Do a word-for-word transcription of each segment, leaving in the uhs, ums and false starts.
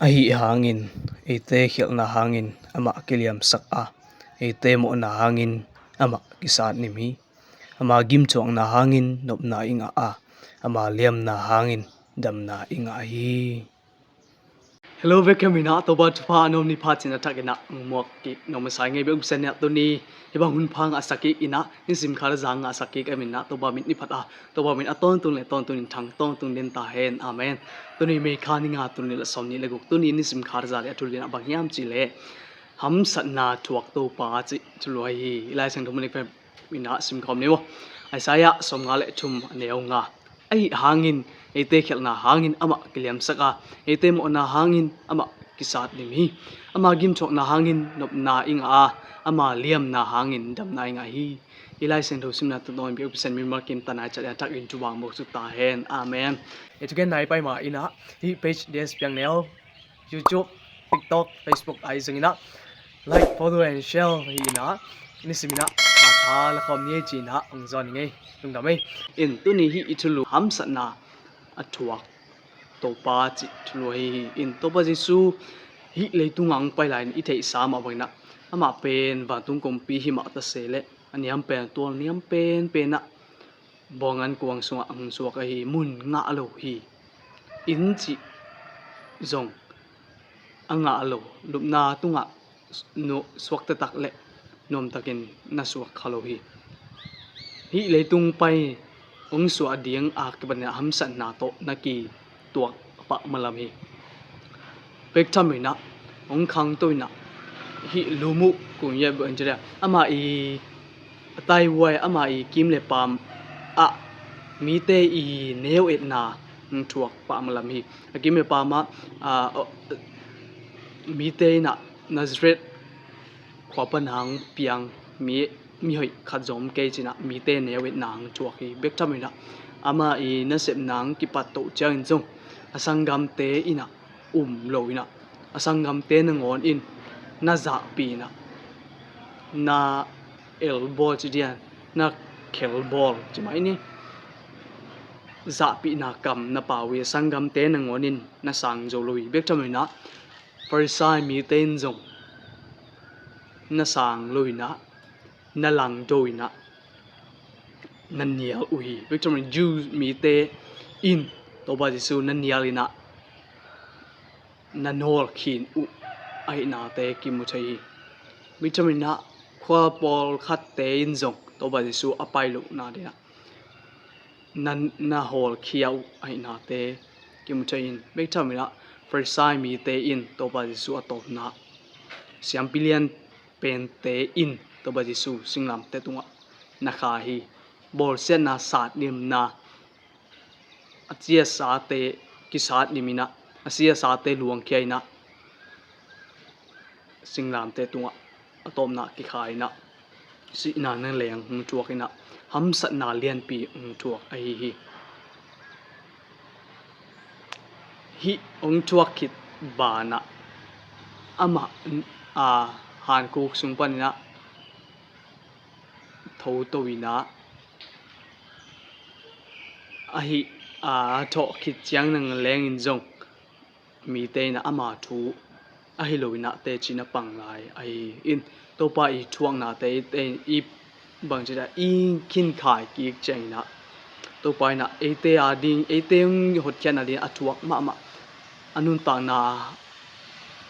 Ahih hangin eite khialhna hangin amah kiliamsak a, eite mawhna hangin amah kisatnim hi. Ama gimthuakna hangin nopna i ngah a, ama liamna hangin damna i ngah hi. Hello, welcome in ah, Topa thupha a nuam ni pha cih a thak in ah hong muak kik nuam masa ing ei. Biak Pasian in ah tuni hih bang hun pha ngahsak kik in ah, nisim khat a za ngahsak kik ahih manin ah Topa min i phat a, Topa min a tawntung le tawntung in thang tawntung den ta hen. Amen. Tuni May kha ni nga, tul nih le sawm nih le guk, tuni nisim khat a za le a thulu in ah bang hiam cih leh hamsatna thuak Topa cih thulu ahi hi. I Lai Siangtho mun i pem in ah sim khawm ni maw. Isaiah sawmnga le thum a neu nga. Ahih hangin eite khialhna hangin amah kiliamsak a, eite mawhna hangin amah kisatnim hi. Ama gimthuakna hangin nopna i ngah a, ama liamna hangin damna i ngah hi. I Lai Siangtho simna tawh tawh in Biak Pasian mimal kim tanai chat a thak in thupha hong buak suk ta hen. Amen. I thugen nai pai ma in ah hih page D S Piang Neu, YouTube, TikTok, Facebook ah i zong in ah like, follow and share hi in ah, nisim in ah a tha la khawm ni ei ci in ah hong zawn ing ei. Lungdam ei. In tuni hih i thulu hamsatna a thuak Topa cih thulu ahi hi. In Topa Jesu hih leitung ah hong pai lai in i theihsa mah bangin ah amah pen vantung kumpi hi mah ta se leh a niam pen, a tual niam penpen ah bawng an kuang sungah hong suak ahi hi. Mun ngah lo hi. Inn cih zong a ngah lo. Lupna tungah nu-, suak taktak le nuamtakin na suak kha lo hi. Hih leitung pai hong suah ding a kipan in ah hamsatna tawh na kituak pah malam hi. Bek tham in ah hong khangto in ah hih lum uh kung yeh bawh in ci dia, amah i a taihuai, amah i kim le paam ah mite i neu etna hong thuak pah malam hi. A kim le paam ah, ah, mite in ah Nazareth khua pan hong piang mi, mihoih khat zong om kei ci in ah mite neu etna hong thuak hi. Bek tham in ah amah i nasepna hong kipat toh ciangin zong a sanggamte in ah um lo in ah, a sanggamte nangawn in na zahpih in ah, na elbawl ci dia, na khelbawl ci mai ni, zahpihna kam na pau hi. A sanggamte nangawn in na sang zo lo hi. Bek tham in ah Farisai mite in zong na sang lo in ah, na langdo in ah, na nial uh hi. Bek tham in Jew mite in Topa Jesu na nial in ah, na nawlkhin uh ahihnate kimu thei hi. Bek tham in ah khua pawlkhatte in zong Topa Jesu a pai lohna ding ah na, na hawlkhia uh ahihnate kimu thei hi. Bek tham in ah Farisai mite in Topa Jesu a tawpna, siampi lian pente in Topa Jesu singlamteh tungah na kha hi. Bawlsiatna, satnimna, a ciasate kisatnim in ah, a ciasate luangkhia in ah, singlamteh tungah a tawpna kikha in ah, sihna nangleng hong thuak in ah, hamsatna lianpi hong thuak ahi hi. Hih hong thuak khit ban ah amah, a, hankhuk sung pan in ah thoto in ah, ahi, a thawh khit ciang nangleng in zong mite in ah ama thu ahi lo in ah teci na pang lai ahi hi. In Topa i thuaknate, eite i bangci a i khinkhai kik ciang in ah Topa in ah eite a ding, eite hong hotkhiatna ding a thuak mahmah, a nuntakna,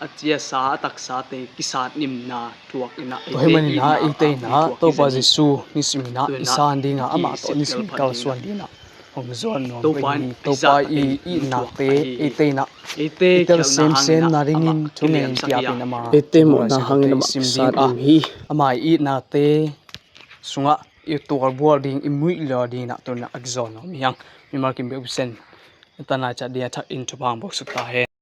a ciasa, a taksate kisatnimna thuak in ah, tua ahih manin ah eite in ah Topa Jesu nisim in ah i san ding a, amah tawh nisim kalsuan ding ah hong zuan nuam hi. Topa i itnate eite in ah i tel semsem nadingin thungen in piapin ama, eite mawhna hangin amah kisatnim hi. Ama i itnate sungah i tualbual ding, i muih lua ding in ah tuni in ah a kizawn nuam hi hang. Mimal kim Biak Pasian tanai chat ding a thak in thupha hong buak suk ta hen.